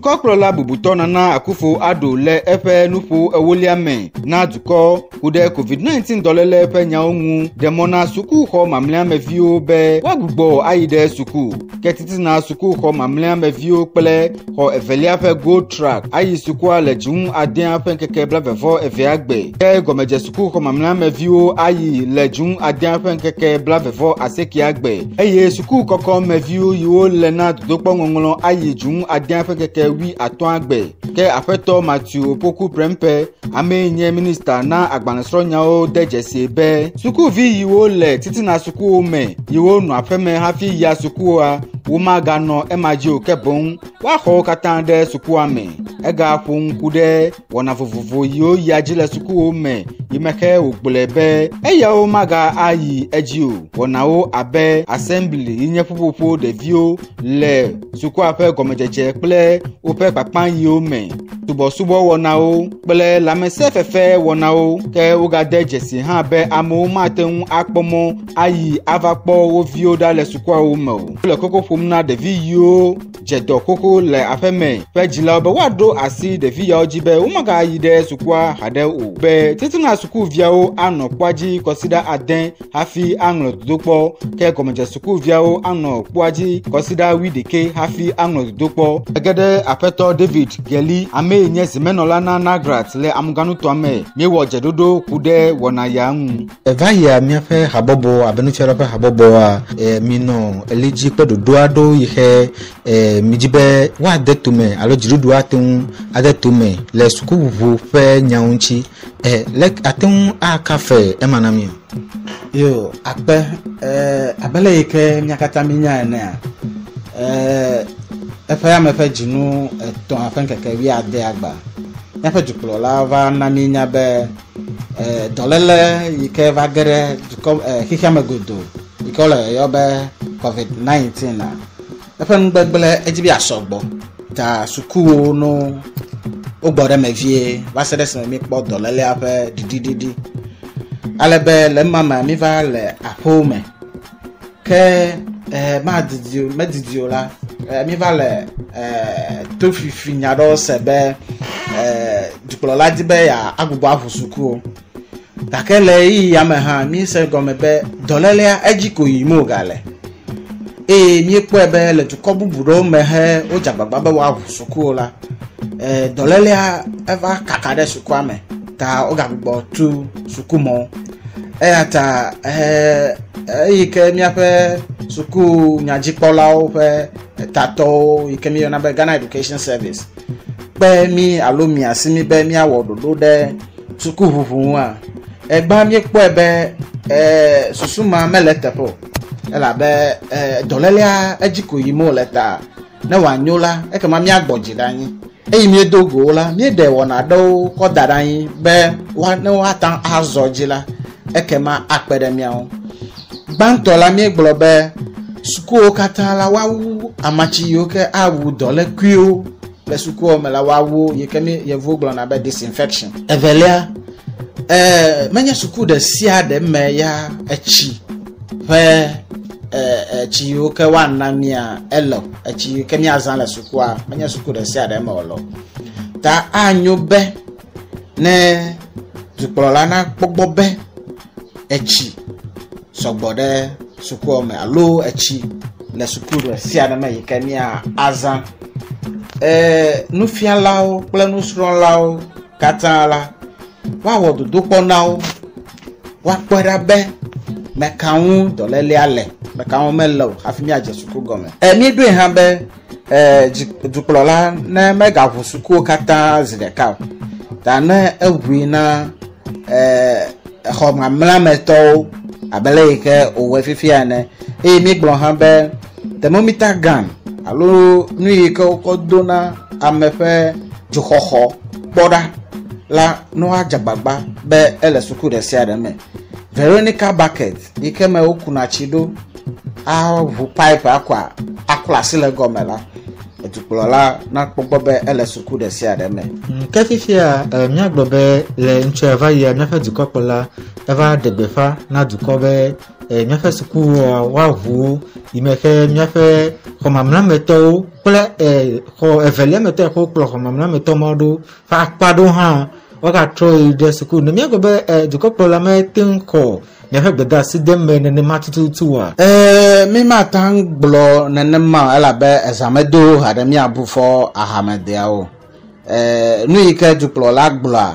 Dukɔkplɔla bubutɔ Nana Akufo Addo le eƒe nuƒo ewolia me na dukɔ ku ɖe COVID-19 dɔléle ƒe nyawo ŋu ɖe mɔ na sukuxɔ mamlɛa me viwo be woagbugbɔ ayi ɖe suku. Ke titina sukuxɔ mamlɛa me viwo kple xɔ evelia ƒe Gold Track ayi sukua le June adea ƒe ŋkeke 22 gbe. Ke gɔmedze sukuxɔ mamlɛa me viwo ayi le June adea ƒe ŋkeke 28 gbe eye suku kɔkɔ me viwo yiwo le na dodokpɔ ŋɔŋlɔ ayi June adea ƒe ŋkeke 80 gbe. Ke aƒetɔ Matthew Opoku Prempeh, amee nye minista na agbalẽsrɔ̃nyawo de dzesi be sukuvi yiwo le titina sukuwo me yiwo nɔ aƒeme hafi yia sukua womaganɔ ema dzi o ke boŋ woaxɔ wo katã ɖe sukua me. Egaƒo ŋku ɖe wɔna vovovo yiwo yia dzi le sukuwo me yi me ke wògblɔe be eyawo maga ayi edzi o. Wɔnawo abe assembly yi nye ƒuƒoƒo ɖeviwo le sukua ƒe gɔmedzedze kple woƒe kpakpãyiwo me, subɔsubɔwɔnawo kple lãmesẽfefe wɔnawo. Ke wogade dzesi hã be amewo mate ŋu akpɔ mɔ ayi ava kpɔ wo viwo ɖa le sukuawo me o. Wole koko ƒom na ɖevi yiwo dze dɔ xoxo le aƒeme ƒe dzilawo be woaɖo asi ɖevi yawo dzi be womagayi ɖe sukua haɖe o. Be titina sukuviawo anɔ kpoa dzi kɔsiɖa 9 hafi aŋlɔ dodokpɔ ke gɔmedze sukuviawo anɔ kpoa dzi kɔsiɖa 21 hafi aŋlɔ dodokpɔ. Ege ɖe aƒetɔ David Geli, amee nye zimenɔla na Nagrat le amuganutoa me. Míewɔ dzeɖoɖo ku ɖe wɔna ya ŋu. Eva yia míaƒe habɔbɔ abe nufialawo ƒe habɔbɔa, minɔ eli dzi kple ɖoɖo aɖewo yi xe midzi be woade tome alo dziɖuɖu ate ŋu ade tome le sukuʋuʋu ƒe nyawo ŋuti. Le ate ŋu aka fe ema na mi o? Yo, akpe, abe le yi ke mía katã míenya enea, eƒe ame ƒe dzinu 3 ƒe ŋkeke 70 gba. Míaƒe dukplɔla va na míenya be dɔléle yi ke va ge ɖe dukɔ, xexea me godo yi ke wole yɔyɔ be COVID-19 a, eƒe nugbegblẽ edzi be asɔgbɔ ta sukuwo no wogbɔ ɖe me vie va se ɖe esime míekpɔ dɔlélea ƒe ɖiɖiɖiɖi. Ale be le ema mea míva le aƒewo me. Ke madidi o, medidi o la, míva le tofifi nya ɖewo se be dukplɔla di be yeagbugbɔ aʋu sukuwo. Gake le ɣeyiɣia me hã míese gɔme be dɔlélea edzi ko yim wògale. Eye míekpɔe be le dukɔ bubu ɖewo me he wodze agbagba be woaʋu sukuwo la, dɔlélea eva kaka ɖe sukua me ta wogagbugbɔ tu sukumɔwo. Eya ta eyi ke míaƒe suku nyadzikpɔlawo ƒe tatɔwo yi ke míeyɔna be Ghana Education Service kpe mí alo miasi mí be míawɔ ɖoɖo ɖe sukuʋuʋu ŋua, egbã míekpɔe be susu ma mele eteƒe o. Elabe dɔlélea edzi ko yim wòle ta ne wòanyo la, ekema míagbɔ dzi ɖe anyi. Eye míedo go la, míeɖe wɔna aɖewo kɔ da ɖe anyi be ne woate ŋu azɔ dzi la, ekema akpe ɖe mía ŋu. Gbãtɔ la, míegblɔ be sukuwo katã la, woawu amatsi yiwo ke awu dɔlékuiwo le sukuwo me la, woawu yi ke mí yevuwo gblɔna be disinfection. Evelia, menye suku ɖe sia ɖe me ya etsi ƒe etsi yiwo ke woana mía ele o. Etsi yiwo ke míazã le sukua, menye suku ɖe sia ɖe me wòle o. Ta anyo be ne dukplɔla nakpɔ gbɔ be etsi sɔgbɔ ɖe sukua me alo etsi le suku ɖe sia ɖe me yi ke mía azã. Nufialawo kple nusrɔ̃lawo katã la, woawɔ dodokpɔ na wo, woakpɔe ɖa be meka ŋu dɔlélea le, meka ŋu mele o hafi míadze suku gɔme. Míeɖoe hã be dukplɔla ne megaʋu sukuwo katã zi ɖeka o, ta ne eʋui na xɔ mamlɛa me tɔwo abe le yi ke wòwɔe fifia ene. Eye míegblɔ hã be thermometer gun alo nu yi ke wokɔ dona ame ƒe dzoxɔxɔ kpɔ ɖa la, ne woadze agbagba be ele suku ɖe sia ɖe me. Veronica bucket yi ke me wokuna tsi ɖo aʋu pipe akɔa aklɔ asi le gɔme la, dukplɔla nakpɔ gbɔ be ele suku ɖe sia ɖe me. Ke fifia, míagblɔ be le ŋutsua va yia míaƒe dukɔkplɔla eva ɖe gbeƒã na dukɔ be Míaƒe sukuwoa woaʋu yi me ke míaƒe xɔmamlametɔwo kple xɔ evelia me tɔ yi ke wokplɔ xɔmamlametɔ ma ɖo ƒe akpa ɖewo hã woagatrɔ yi ɖe suku. Ne míagblɔ be dukɔkplɔla mete ŋu xɔ miaƒe gbedeasi de me nenema tututu oa? Mi mate ŋu gblɔ nenema o elabe ezã medo haɖe míabu fɔ ahamedeawo. Nu yi ke dukplɔla gblɔa,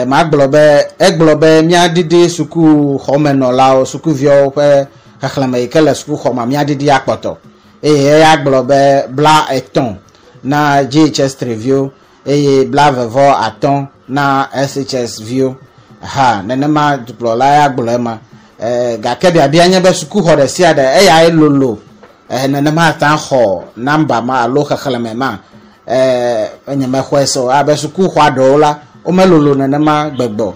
magblɔ be egblɔ be míaɖiɖi sukuxɔmenɔlawo, sukuviawo ƒe xexlẽme yi ke le sukuxɔmea míaɖiɖi akpɔtɔ. Eye eya gblɔ be 30 na JHS 3 viwo eye 45 na SHS viwo. Ha nenema dukplɔla ya gblɔ ema. Gake biabia nye be sukuxɔ ɖe sia ɖe eyae lolo nenema ate xɔ namba ma alo xexlẽme ma. Nye mexɔe se o abe sukuxɔa ɖewo la womelolo nenema gbegbe o.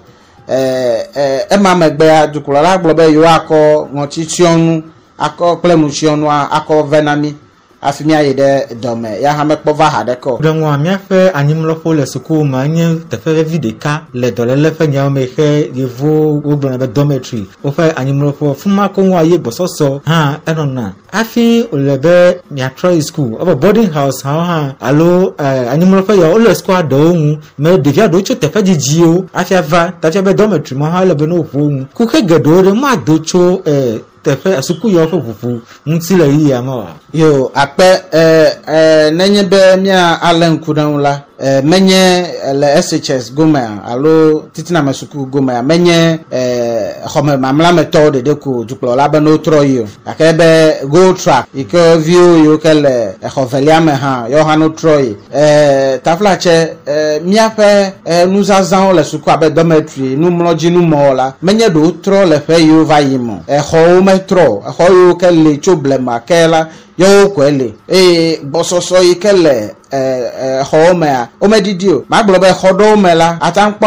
Ema megbea dukplɔla gblɔ be yewoakɔ ŋɔtitsyɔnu akɔ kple nutsyɔnua akɔ vɛ na mí hafi míayi ɖe dɔme ya hã mekpɔ va haɖeke o. Ɖe ŋua míaƒe anyimlɔƒewo le suku me nye teƒe vevi ɖeka le dɔléle ƒe nyawo me xe yevuwo wogblɔna be dormitory. Woƒe anyimlɔƒewo fi ma koŋua ye gbɔsɔsɔ hã enɔna. Hafi wòle be miatrɔ yi suku ebe boarding house hã hã alo anyimlɔƒe yawo wole sukua ɖewo ŋu me ɖevia ɖewo tso teƒe dzidziwo hafi ava tafia be dormitory ma hã ele be ne woƒo wo ŋu. Kuxe geɖewo ɖe mado tso teƒe suku yawo ƒe ʋuʋu ŋuti le ɣeyiɣia me oa? Yo akpe nenye be mía alé ŋku ɖe ŋu la menye le SHS gomea alo titiname suku gomea menye xɔme mamlametɔwo ɖeɖe ko dukplɔla be ne wotrɔ yi o gake be gold track yi ke viwo yiwo ke le exɔ velia me hã yewo hã wotrɔ yi. Taflatse míaƒe nuzazãwo le suku abe dormitory, numlɔdzinumɔwo la menye ɖewo trɔ le ƒe yiwo va yi me o. Exɔwo metrɔ o. Exɔ yiwo ke li tso blema ke la yewo koe li eye gbɔsɔsɔ yi ke le xɔwo mea womeɖiɖi o. Magblɔ be xɔ ɖewo me la ate ŋu kpɔ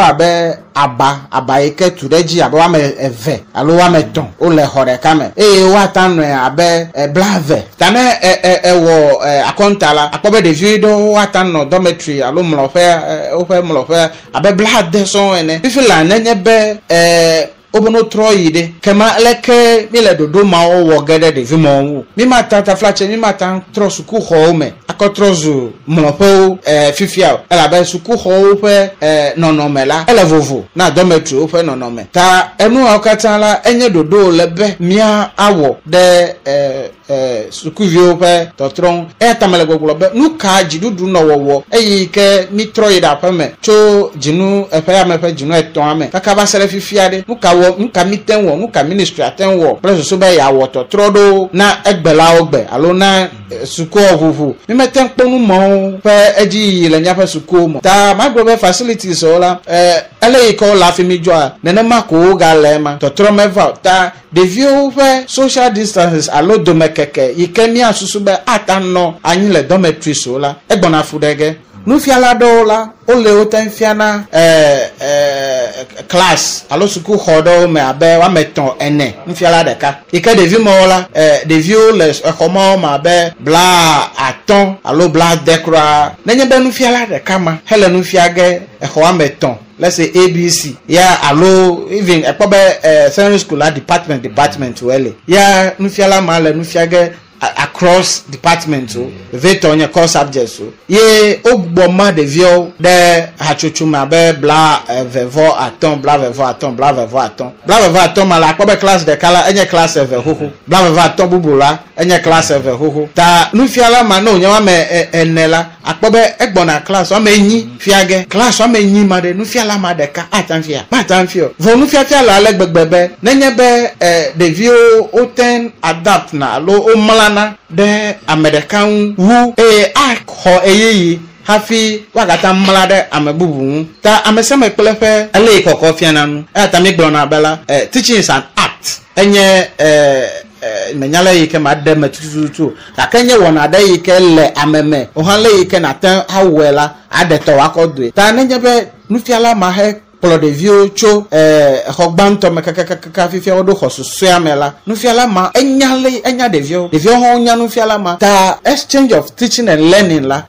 abe aba yi ke tu ɖe dzi abe woame eve alo woame etɔ̃ wole xɔ ɖeka me eye woate ŋu anɔe abe 20. Ta ne ewɔ akɔnta la akpɔ be ɖevi ɖewo woate ŋu anɔ dormitory alo mlɔƒe woƒe mlɔƒe abe 70 sɔŋ ene. Fifi la nenye be wobe no trɔ yi ɖe kema leke mi le ɖoɖo mawo wɔ ge ɖe ɖevi mawo ŋu. Mi mata taflatse mi mata trɔ sukuxɔwo me akɔ trɔ zu mlɔƒewo fifia o elabe sukuxɔwo ƒe nɔnɔme la ele vovo na dormitorywo ƒe nɔnɔme. Ta enuawo katã la enye ɖoɖo le be mía awɔ ɖe sukuviwo ƒe tɔtrɔ ŋu. Eya ta mele gbɔgblɔ be nu ka dziɖuɖu nɔ wɔwɔ eye ke mi trɔ yi ɖe aƒeme tso dzinu eƒe ame ƒe dzinu etɔ̃a me kaka va se ɖe fifia ɖe nu ka wɔ nu ka mi te ŋu wɔ nu ka ministry ate ŋu wɔ kple susu be yeawɔ tɔtrɔ ɖo na egbelawo gbe alo na sukuwo ʋuʋu. Mi mete ŋu kpɔ nu mawo ƒe edziyiyi le míaƒe sukuwo me. Ta magblɔ be facilities wo la ele yi ke wole hafi mi dzɔa nenema ko wogale ema tɔtrɔ meva o. Ta ɖeviwo ƒe social distances alo domekeke yi ke míasusu be ata nɔ anyi le dormitories wo la egbɔna fu ɖe ge. Nufiala ɖewo la wole wo te fiana class alo sukuxɔ ɖewo me abe woame etɔ̃ ene nufiala ɖeka yi ke ɖevi mawo la ɖeviwo le exɔ mawo me abe 50 alo 80 kura. Nenye be nufiala ɖeka ma hele nufia ge exɔ woame etɔ̃ let's say ABC ya alo even ekpɔ be secondary school la department wo ele ya nufiala ma le nufia ge across department o vevetɔ nye core subjects o ye wogbɔ ma ɖeviawo ɖe hatsotso me abe 25, 25, 25, 25 ma la akpɔ be class ɖeka la enye class eve xoxo, 25 bubu la enye class eve xoxo. Ta nufiala ma ne wònye woame ene la akpɔ be egbɔna class woame enyi fia ge class woame enyi ma ɖe nufiala ma ɖeka ate ŋu fia mate ŋu fia o. Vɔ nufiafia le ale gbegbe be nenye be ɖeviwo wote ŋu adapt na alo womlana ɖe ame ɖeka ŋu wu eye axɔ ɣeyiɣi hafi woagate mla ɖe ame bubu ŋu. Ta ame sia ame kple eƒe ele yi kɔkɔ fiana nu. Eya ta mi gblɔna be la teaching is an art. Enye menya le yi ke ma ɖe me tututu o gake nye wɔna ɖe yi ke le ame me o hã le yi ke nate awɔe la aɖe tɔ wòakɔ doe. Ta nenye be nufiala ma he kplɔ ɖeviwo tso xɔ gbãtɔ me kakakaka fifia woɖo xɔ susɔea me la nufiala ma enya le enya ɖeviwo ɖeviwo hã wonya nufiala ma. Ta exchange of teaching and learning la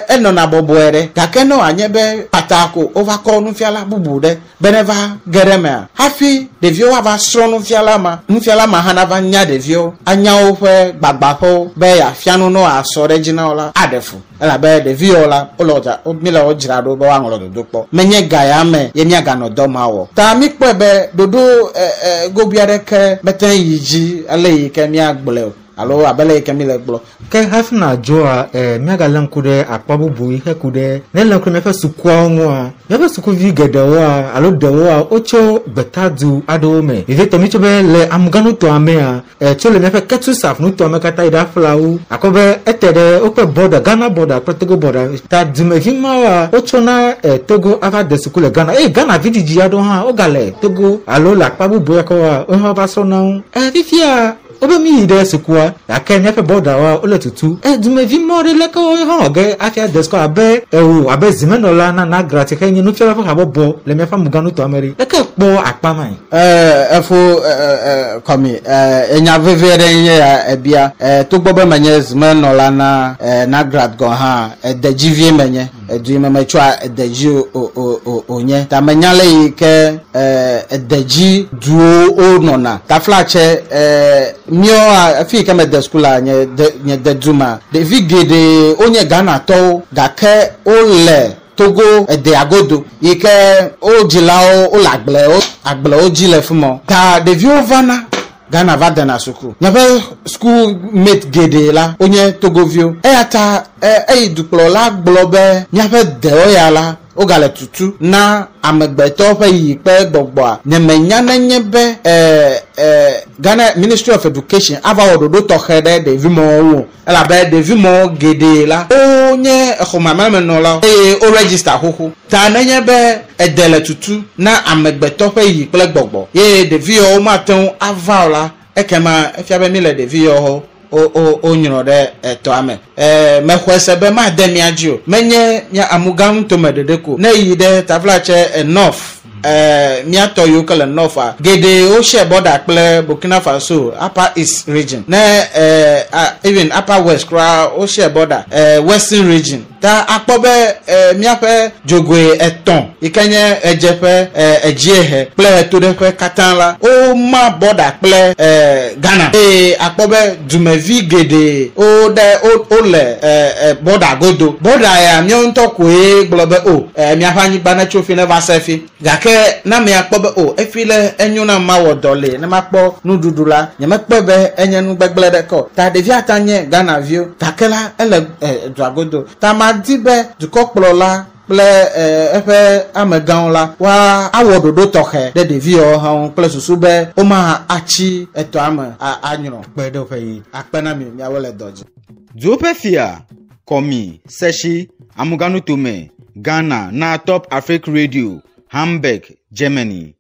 Enɔna bɔbɔe ɖe, gake ne wòanye be kpata ko wova kɔ nufiala bubu ɖe be ne va ge ɖe emea, hafi ɖeviwo ava srɔ̃ nufiala ma, nufiala ma hã nava nya ɖeviwo, anya woƒe gbagbaƒewo be yeafia nu ne wòasɔ ɖe edzi na wo la, aɖe fu. Elabe ɖevi yawo la, wole wò dzra, míle wo dzra ɖo be woaŋlɔ dodokpɔ. Menye ga ya me ye míaganɔ dɔ ma wɔ o. Ta míkpɔe be ɖoɖo e, e, gobi aɖeke mete ŋu yi dzi ale yi ke míagblɔe o, alo abe ale yi ke míle gblɔ. Ke hafi nàdzoa, e, míagalé ŋku ɖe akpa bubu yi xe ku ɖe, ne èlé ŋku ɖe míaƒe sukuawo ŋua, míaƒe sukuvi geɖewoa, alo ɖewoa, wotso gbetadu aɖewo me. Vevietɔ míetso be le Amuganutoa mea, E, tso le míaƒe Ketu South nutoa me katã yi ɖe Aflawo, akpɔ be ete ɖe woƒe bɔda, Ghana bɔda kple Togo bɔda. Ta dumevi mawoa, wotsona e, Togo ava de suku le Ghana. Eye Ghana vidzidzi aɖewo hã wogale Togo alo le akpa bubu ya ke woa, wohã wova srɔ̃na wo. E, fifia wobe míyi ɖe sukua, gake míaƒe bɔdawoa wole tutu. E, dumevi mawo ɖe leke wohã wɔ ge hafi ade sukua abe ewò, abe zimenɔla na Nagra si xe nye nufiala ƒe habɔbɔ le míaƒe Amuga nutoa me ɖe, leke èkpɔ akpa mae? Efo kɔmi enya vevi aɖe nye ya ebia. Togbɔ be menye zimenɔla na Nagrad gɔ̃ hã, ededzi vie menye. Edu yi me metsɔa ededzi wònye. Ta menya le yi ke ededzi duwo wonɔna. Taflatse míawoa, efi yi ke mede suku lea, nye de nye dedu mea, ɖevi geɖe wonye Ghanatɔwo gake wole Togo edea godo yi ke wo dzilawo wole agblewo agblewo dzi le fi ma. Ta ɖeviwo vana Ghana va dena suku. Míaƒe school mate geɖe la wonye Togoviwo. Eya ta eyi dukplɔla gblɔ be míaƒe dewo ya la wogale tutu na amegbetɔ ƒe yiyi kple gbɔgbɔa. Nyemenya nenye be e Ghana Ministry of Education ava wɔ ɖoɖo tɔxɛ ɖe ɖevi mawo ŋu o. Elabe ɖevi mawo geɖe la, wonye exɔmamlamenɔlawo eye wo register xoxo. Ta nenye be ede le tutu na amegbetɔ ƒe yi kple gbɔgbɔ ye ɖevi yawo mate ŋu ava o la, ekema efia be míle ɖevi yawo wonyrɔ ɖe etɔa me. E, mexɔe se be made mía dzi o. Menye mía Amugã nutome ɖeɖe ko. Ne èyi ɖe Taflatse North, E, mía tɔ yiwo ke le North-a, geɖe wo share border kple Burkina Faso, Upper East region. Ne e, a, even Upper West kura wo share border, e, Western region. Ta akpɔ be e, míaƒe dzogoe etɔ̃ yi ke nye ɣedzeƒe, e, edziehe kple ɣetoɖoƒe katã la, woma border kple e, Ghana. Eye akpɔ be dumevi geɖe wo ɖe wo wole e, e, border godo. Border ya míawo ŋutɔ koe gblɔ be o, e, miaƒe anyigba netso fi neva se fi. Gake ne amea kpɔ be o, efi le enyo nam mawɔ dɔ lee ne makpɔ nuɖuɖu la, nyemekpɔe be enye nu gbegblẽ ɖeke o. Ta ɖevia ate ŋu anye Ghanaviwo, gake la, ele e, dua godo. Ta madi be dukɔkplɔla kple e, eƒe amegãwo la woawɔ ɖoɖo tɔxɛ ɖe ɖevi yawo hã ŋu kple susu be woma atsi etɔa me a, anyrɔ. Akpe ɖe woƒe ɣeyiɣi. Akpe na mi, miawo le dɔ dzi. Duwo ƒe fia, Kɔmi, Sɛshi, Amuganutome, Ghana na Top Afrique Radio, Hamburg, Germany.